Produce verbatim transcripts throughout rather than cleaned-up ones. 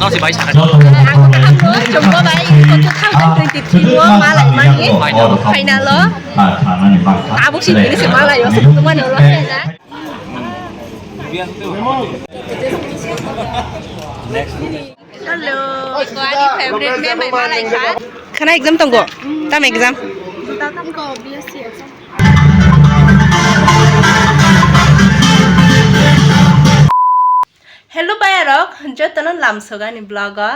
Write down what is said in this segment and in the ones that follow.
Ang kaham no chwngbo bai two thousand twenty-three o malai mani final o. Tabuk si tini se malai o, se tungmani ulo khe na. Hello, iko ani favorite ma'am bai malai kha. Khana exam tongo? Tam exam? Iko B S C exam. Hello bayarok, jotono lamsogani vlog o.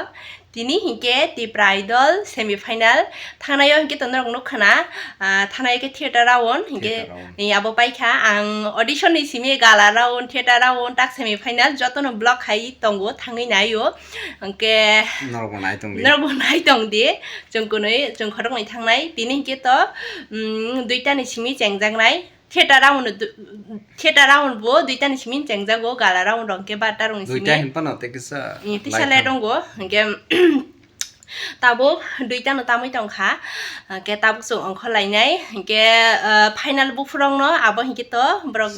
Tini hinkhe Tipra Idol semi final thangnaio hinkhe to norok nukha na, ah, thangnaio khe theater round hinkhe. Theater round. Eh, abo paikha ang audition ni simi gala round, theater round, tak semi final jotono vlog khai tongo, thangwi naio. Hinkhe norokbo nai tong di. Norokbo nai tong di. Chwng kunui, chwng khoroknwi thangnai. Tini hinkhe to, mm, duita ni simi chengjaknai. Theater round, theater round bo duita ni simi chengjago, gala round rok hinkhe barta rok ni simi. Duita hinphano tei kisa. Eh, tisa lai tongo, hinkhe tabuk duita no tamwi tongkha, hinkhe tabuk chwng ongkhor lainai, hinkhe, ah, final buphurokno abo hinkhe to borok,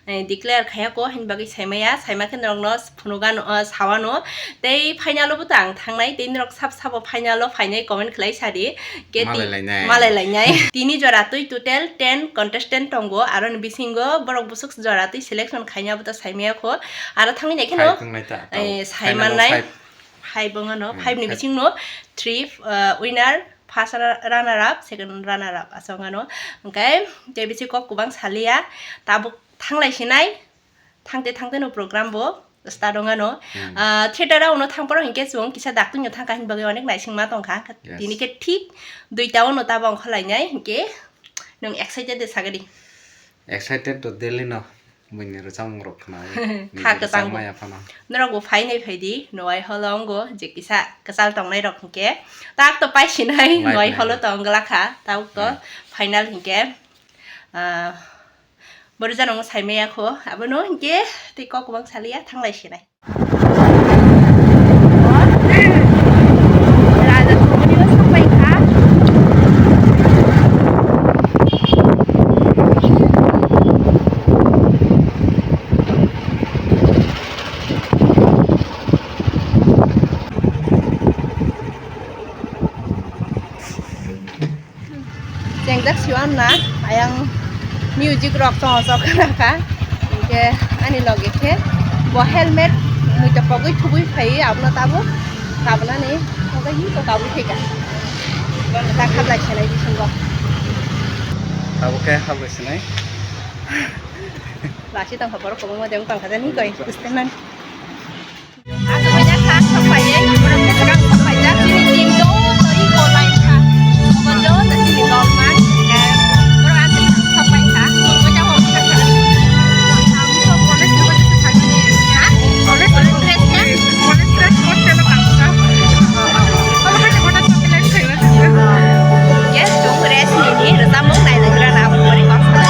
eh, declare khaiya ko, hini bagwi saimaya, saima khe norokno phunukgano, ah, sawano. Tei final o bo to ang thangnai, tei norok sab sabo final o phainai comment khlai sadi. Khe ti-, malai lainai. Malai lainai. Tini jora twi total ten contestant tongo, aroni bisingo borok busuk jora twi selection khaina bo to saimaya kho. Aro thangwi nai kheno, khai tongnai ta, eh, final o saimanai. Five. Five wngano, hmm, five ni five. Bisingno three, ah, winner, first ra-, runner up, second runner up aswk wngano. Hwnkhe tei bisi kok kwbang saliya, tabuk thanglai sinai. Thangte thangte no program bo start wngano. Hmm. Ah, theater o no thang poro hinkhe chwng kisa dakti no thangkha hini bagwi onek naisingma tongkha. Yes. Tini khe thik duita o no tabuk ongkhor lainai hinkhe nwng excited de sagadi. Excited to daily no buini rwchapmung rok khna. Kha kwchang maya phano. Norok bo phainai phaidi Noai holo ongo je kisa kwchal tongnai rok hinkhe tak to paisinai. Live Noai holo tong glakha tabuk to. Hmm. Final hinkhe, ah, Borok jano saimaya kho, abono hinkhe tei kok kwbang saliya thanglai sinai. Raja thumani bo sapai kha. Chengjak siwan na, ayang music rok chong chong khna kha. Hinkhe ani loge khe bo helmet muitu pogwi thubui phai abono tabuk kabnani pogwi to kabui thai kha. Bono ta khablai khenai bisingo. Tabuk khe khablai sinai. Lasi tongkha borok kwbangma de wng tongkha de ni koi. Aswk manya kha, sok paiyai, borok khe swkang sok paijak, chini team joto equal line kha. Bo joto chini dol man, eh, borok aswk sok pai kha. Bo jabo kha kha. Ang to college ni wajah se thangmani. Ha? College ni dress ya? College dress hostel o tang kha. Obo kha se hota chocolate khaiwa se. Yes, chwng rest nini, rwchapmung nai naigra na abo pori kok sana.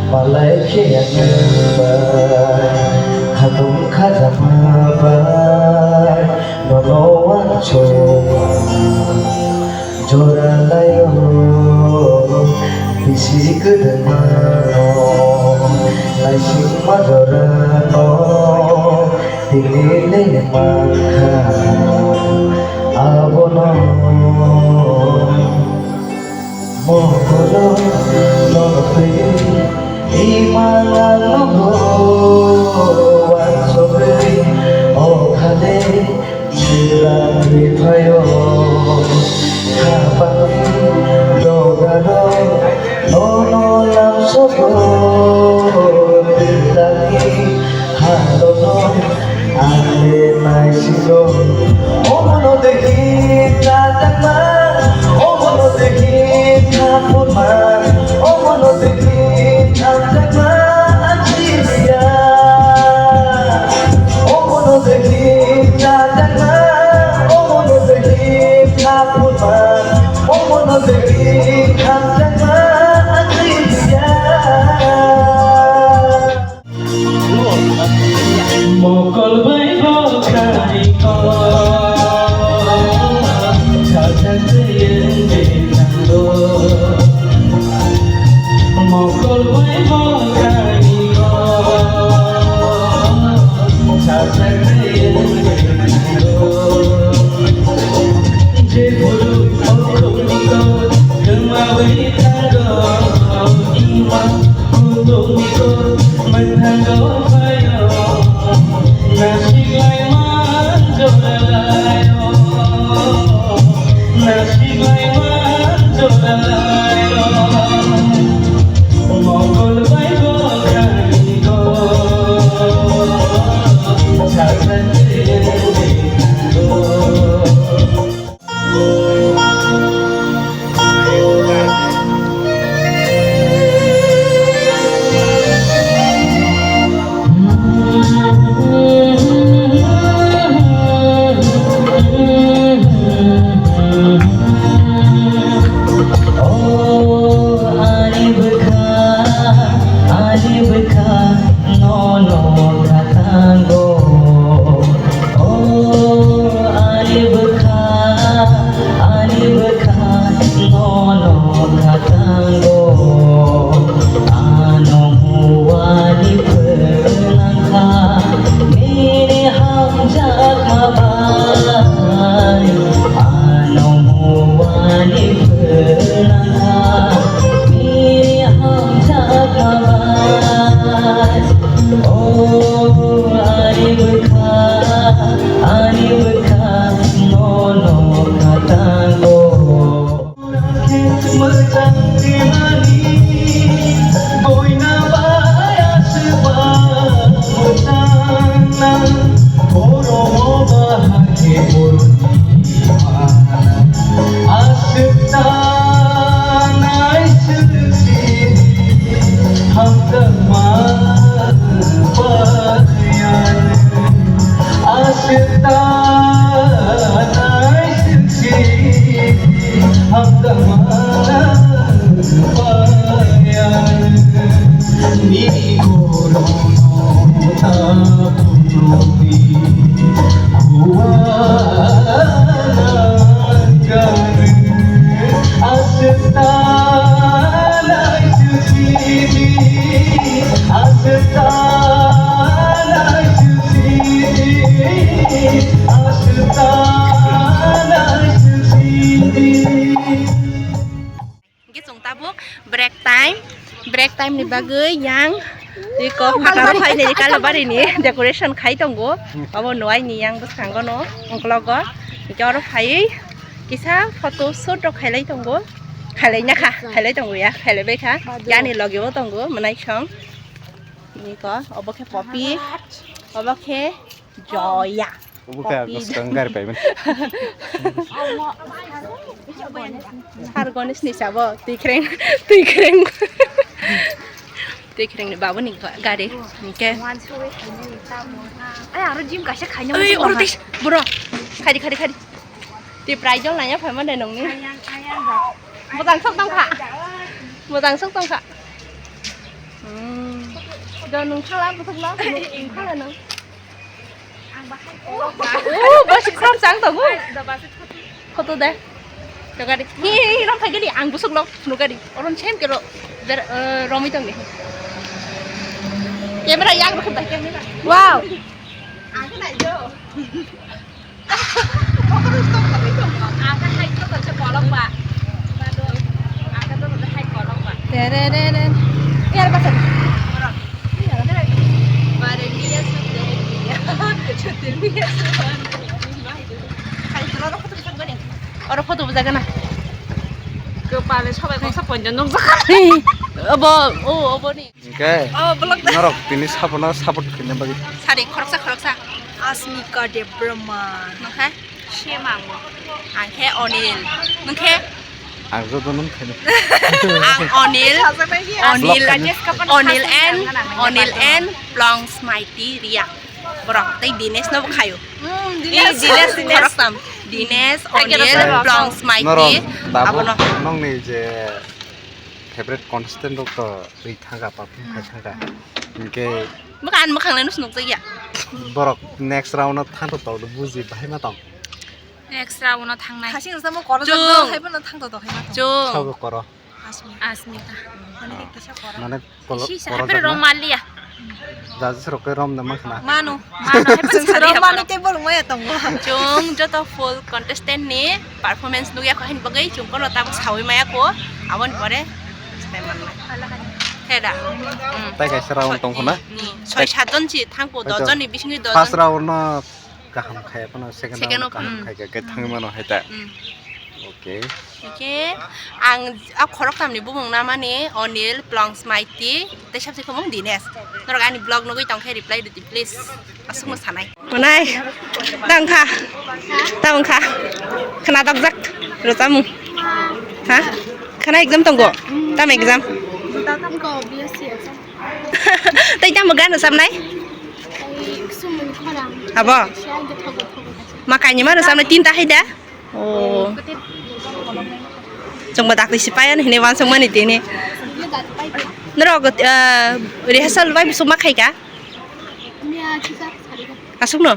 Malai khe ang bai, khatung khajama bai, nono uansuk jora laio, bisi kwdwma no naisingma jora no tini le mankha abono. Mokolo nokri imang nogo wansogri o khade sira kriphayo khapangni dogano nono lamsogo tindagi halono. Ang le naisingo, omono dehi tajakma, omono dehi thapuma, omono dehi thamjakma, ang siliya. Omono dehi tajakma, omono dehi thapuma, omono dehi thamjakma, ang siliya. Mokol bai bo kani ko, sajak tayang de tango. Mokol bai bo kani ko, sajak tayang de tango. Je bulu okhumni ko, gama bai tango, ima. Kundukni kok mwthangwi phaio, nasikhlai man joralaio, nasikhlai man joralaio. Mokol bai bokhani kok, sajak tayang de tango. O ani bwkha, ani bwkha, nono khatango. O ani bwkha, ani bwkha, nono khatango. Ano huani phnangkha, bini hamjakma bai. Ano huani phnangkha, bini hamjakma bai. O ani bwkha, ani bwkha, nono khatango. Mwchang khe mani, boina bai aswk ba mwchang nang, borok o ba hakhe borokni mana. Aswk ta naiswk sidi hamjakma phaiyani. Aswk ta naiswk sidi hamjakma phaiyani. Nini korono ta phunukdi khuana. Hingke chwng tabuk break time, break time ni bagwi yang Tei kok phataro phainai Kalibari ni decoration khai tongo. Abo nuai ni yang bwskango no, ungkologo. Hingke oro phaiwi kisa photo shoot rok khailai tongo. Khailai na kha, khailai tongo ya, khailai bai kha. Yani logi bo tongo, mwnai song. Niko, obo khe Poppy, obo khe Joya. Obo khe Poppy. Bwskang gari paimani. Sar Ganesh ni sabo, twikreng, twikreng. Twikreng ni babu ni ga-, gari, hingke. Ai, aro gym kaisa khaina. Oi, muchung oro naha. Tis, bro. Khadi, khadi, khadi. Twi prai jol nanya phaima de nongni. Ayang, ayang ba. Bwtang sok tongkha. Bwtang sok tongkha. Hmm. Do nung khala, bwswk lo? Nung khala nung. Oh, bwswk sam sang tongo. Photo de. Nukadi. Hi, hi, hi, rom phai gadi. Ang bwswk lo. Nukadi. Oron sem kero. Ber, eh, romwi tongdi. Camera yang rokhe bai camera. Wow. Ang khe nai jo. Tererere. Yar basan. Oro photo bujagana. Kepale sobai koksa ponjon nukjak. Obo, o, obo ni. Hingke oh, vlog da. Norok tini sabono support khaina bagwi. Sari khoroksa khoroksa. Asmika Debbarma. Nokha? Shema mo. Angkhe Onil. Nokhe? Ang joto nung khaina. Ang Onil. Onil. Vlog khaina. Onil and Onil and Plongs Mighty Ria. Borok tei Dinesh no bo khayo. Hmm, Dinesh, Dinesh, Dinesh. Khoroktam. Dinesh, Onil, Plongs Mighty. Norok tabuk abono. Nongni je favorite contestant rok to ri thangka, perform khai thangka. Hingke mwkang, mwkang le nus nukjak ya. Borok next round o thangto to buji bahai ma tong. Next round o thangnai. Khasing rwchapmung college o hai phano thangto to hai ma tong. Chung. Sabo koro. Asmita. Asmita. Mane kisa koro. Mane Kolo-, isi sa kolo hapre jakna. Rom maliya. Judges rok khe rom da makhna. Manu. Manu hapre sari rom manu hapro. Tei bolong maya tongo. Chung joto full contestant ni performance nugya kho hini bagwi chung kono tabuk sawi maya kho. Aboni pore step manna. He da. Hmm. Tai kaisa round tong khona. Ni, soi sat jon si thang kho, dos jon ni bisingni dos jon. First round no kaham khai phano second round no kaham khai khe thangwi mano hai ta. Hmm. Okay. Okay. Ang a khoroktam ni bumung namani Onil, Plongs Mighty, tei sabse khumung Dinesh. Norok ani vlog nugwi tongkhe reply rwdi please. Aswkno sanai. Manai. Tang kha. Tang kha. Khna dakjak. Rwchapmung. Ha? Khna exam tongo. Tam exam? Tang ko B S C exam. Tei tamo gan rwchapnai? Tei kusum ni khorang. Abo? Siya ang thogo thogo. Ma kainwi ma rwchapnai tinta hai da? Oh. Chwngbo dakti si paiya hinwi wansukmani tini. Norok, eh, rehearsal bai bwswk ma khaika? Aswkno?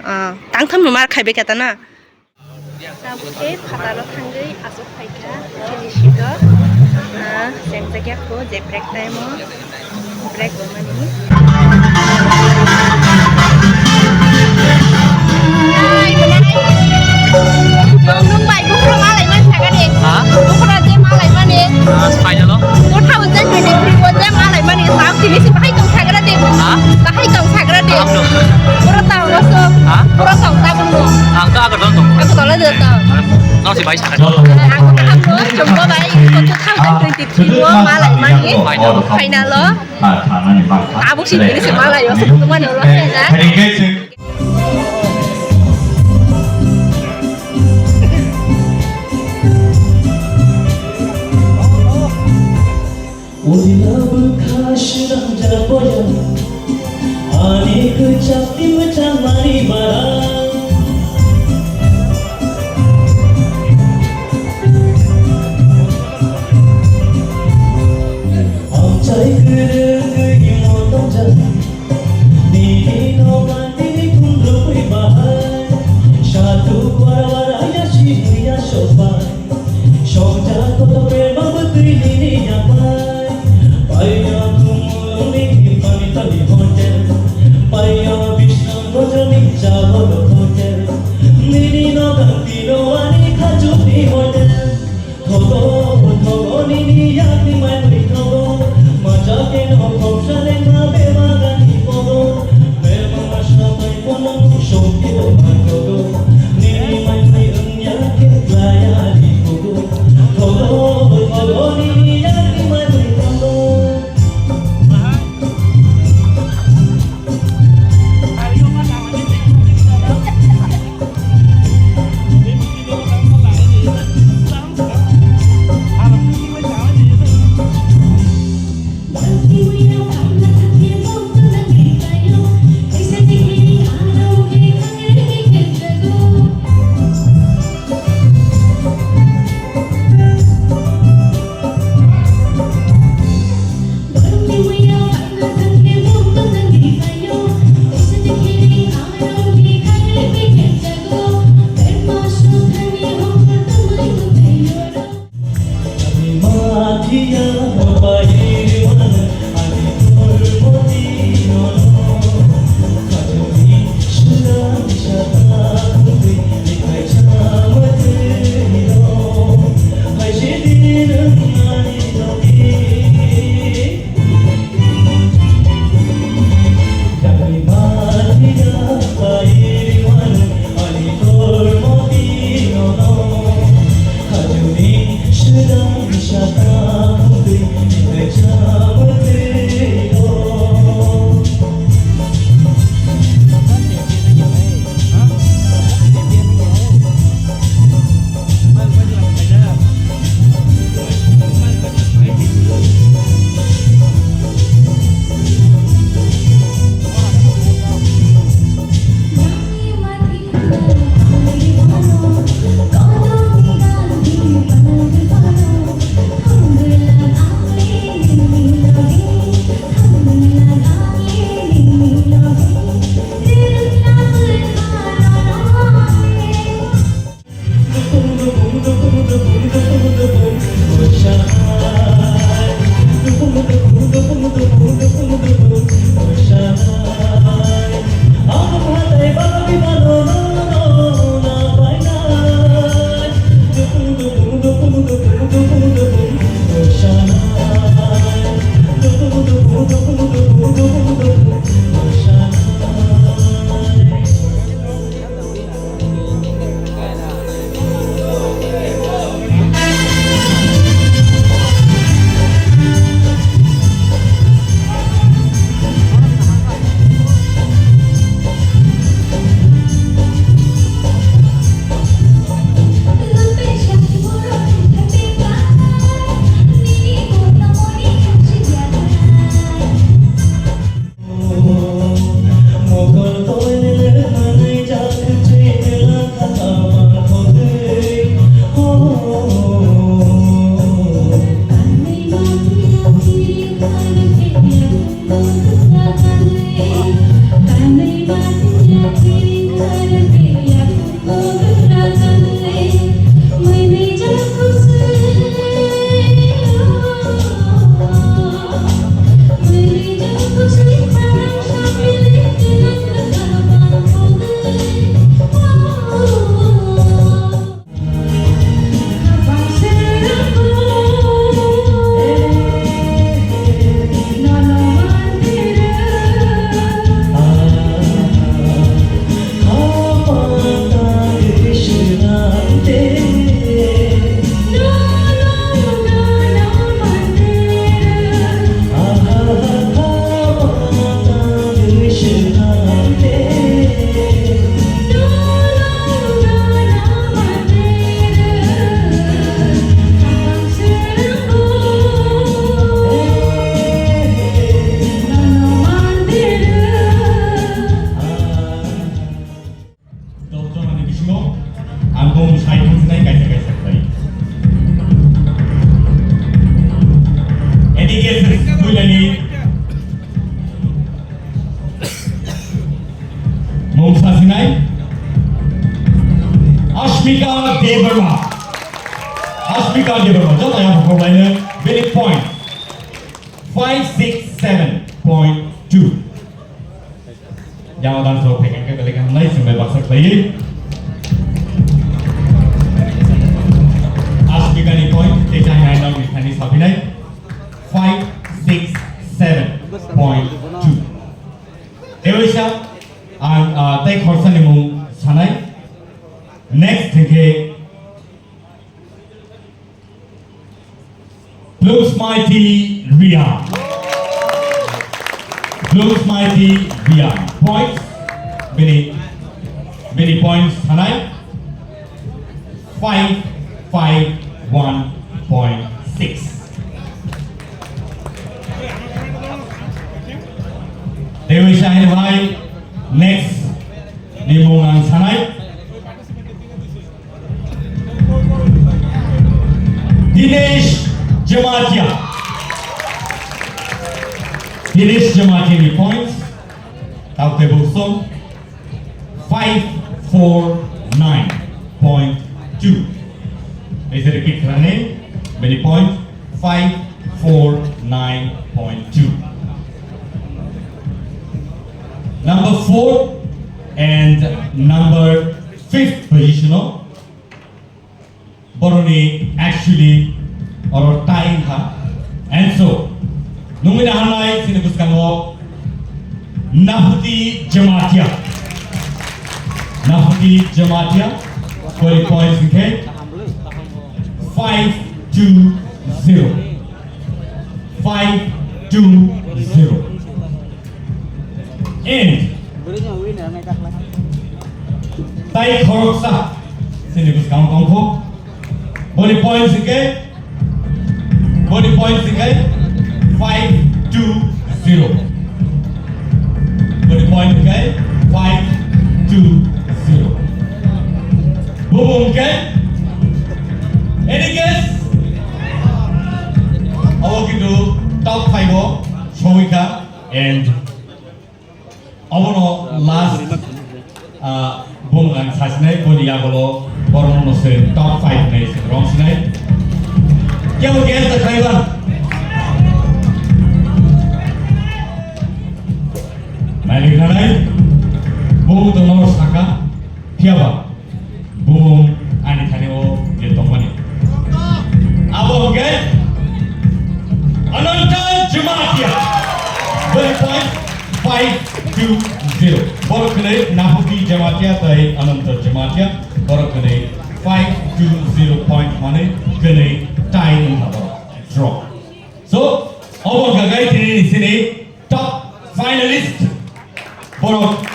Ah, tangtham no mar khaibai kha ta na? Tabuk tei phataro thangwi aswk phaikha chini sito. Ah, chengjakya kho je break time o. Break rwmani. Nung bai bukhro malai man thangani. Ha? Bukhro je malai mani. Ah, final o? Two thousand twenty-three o je malai mani. Tap tini si bahai tong sagra de. Ha? Bahai tong sagra de. Tap no. Pura tong no so. Ha? Pura tong tap no. Ang to agar dong tong. Aku tole de tong. No si bai sagra. Aku tap no. Jumbo bai. Two thousand twenty-three o malai mani. Final o. Final o. Abo si tini si malai o, sukuma no lo na. Ani kwchak twi mwchang mani bara. Amchai kwrwng imo tongjak, nini no mani Ashmika Debbarma. Ashmika Debbarma. Joto yang pokok lainnya. Bini point. Five six seven point two. Yang dan so pekeng ke balik yang lain sampai baksa khlaiwi. Ashmika ni point. Tejang yang nang ni thani sapinai. Five six seven point two. Ewaisa ang, ah, tei khorsa ni mung sanai. Next hingke Blooms Mighty Ria. Blooms Mighty Ria. Points. Bini, bini points sanai. Five five one point six. Dewi Shahid Bhai, next ni mung ang sanai. Dinesh Jamatia. Dinesh Jamatia ni points. Tau table song. Five four nine point two. Is it repeat running? Many point? Five four nine point two. Number four and number fifth position o boroni actually oro tie wngkha. And so, nungwi naharnai chini bwskango Nahuti Jamatia. Nahuti Jamatia, twenty points hwnkhe five two zero. Five two zero. And tai khoroksa chini bwskango tongkho. Boni points hwnkhe, boni points hwnkhe five two zero. Boni point hwnkhe five two zero. Bubung hwnkhe any guess? Abo kintu top five o sogwi kha and obono last, ah, bumung ang sasinai boni yagulo borokno se top five hinwi rong sinai. Kebo guess the driver? Malik nanai bumung to no saka phiyaba. Bumung ani thani o je tongmani. Abo hwnkhe Ananta Jamatia. Boni point five two zero. Borok kwnwi Nahuti Jamatia tei Ananta Jamatia. Borok kwnwi five two zero point manwi kwnwi tie wngkha borok. Draw. So, obo hwnkha gai tini sini top finalist. Borok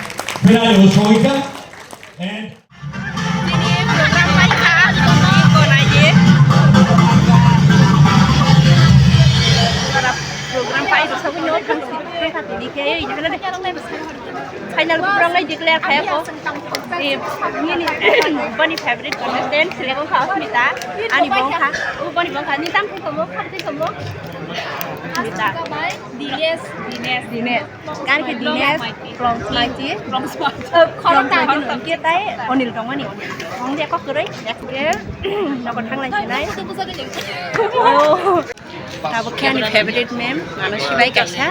final o sogwi kha. And Tini program paikha, tini konaye. Program pai rwsagwi no thangsi, thangkha tini khe, final program lai declare khaya ko. Eh, nini, boni favorite contestant select wngkha Asmita, ani bo wngkha, o boni bo wngkha, ni tam thai komo, kham thai komo. Asmita. Dinesh. Dinesh, Dinesh. Gari khe Dinesh, Plong Smaiti. Plong Smaiti. Khorokta. Khorokta hwnkhe tai Onil tongmani. Hwnkhe kok kwrwi. Next khe nogo thanglai sinai. Tabuk khe ani favorite ma'am, mano sibai kaisa,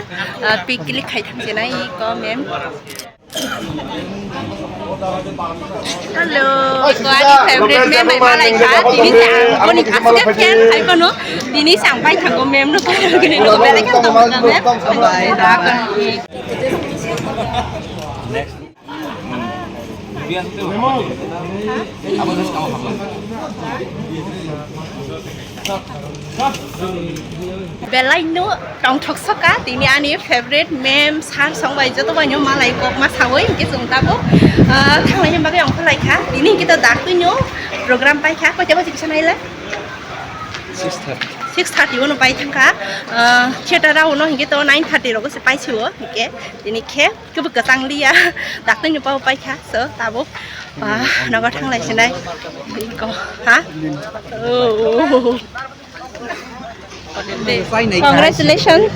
ah, pick click khai thang sinai iko ma'am. Hello, iko ani favorite ma'am bai malai kha, tini se ang boni aswk fan khai phano, tini se ang bai thango ma'am no pai rwgwni no belai khe tongmani ma'am. Belai no tongthok soka, tini ani favorite ma'am, sir song bai joto bai no malai kok ma sawi, hwnkhe chwng tabuk, ah, thanglai ni bagwi ongkhor lai kha. Tini hwnkhe to dak twi no program pai kha, koita baji kisa naila? Six thirty. Six thirty o no pai thang kha. Ah, theater o no hwnkhe to nine thirty rogo se pai si o, hwnkhe tini khe kebo kwchang liya, dak twi no pao pai kha, so tabuk, ah, nogo thanglai sinai. Iko, ha? Oh. Congratulations.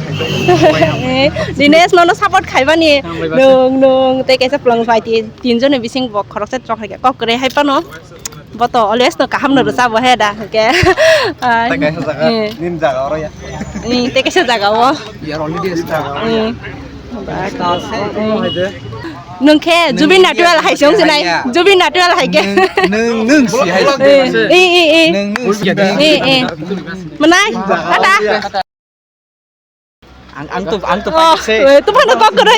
Dinesh, nono support khaibani. Nung, nung, tei kaisa plong pai ti, tinjon ni bising bo khoroksa chok hai kok kwrwi hai phano. Bo to always no kaham no rwchabo he da, hwnkhe. Ai. Tei kaisa jaga, eh, nini jaga oro ya. Eh, tei kaisa jaga o. We are already established. Eh. Nwng khe Zubeen Nautiyal hai se wng sinai. Zubeen Nautiyal hai khe. Nwng, nwng, nwng si hai. Eh, eh, eh, eh. Nwng, nwng si. Eh, eh. Manai, tata. Ang, ang to, ang to. Oh, pakai se. Eh, tu mana kok kore.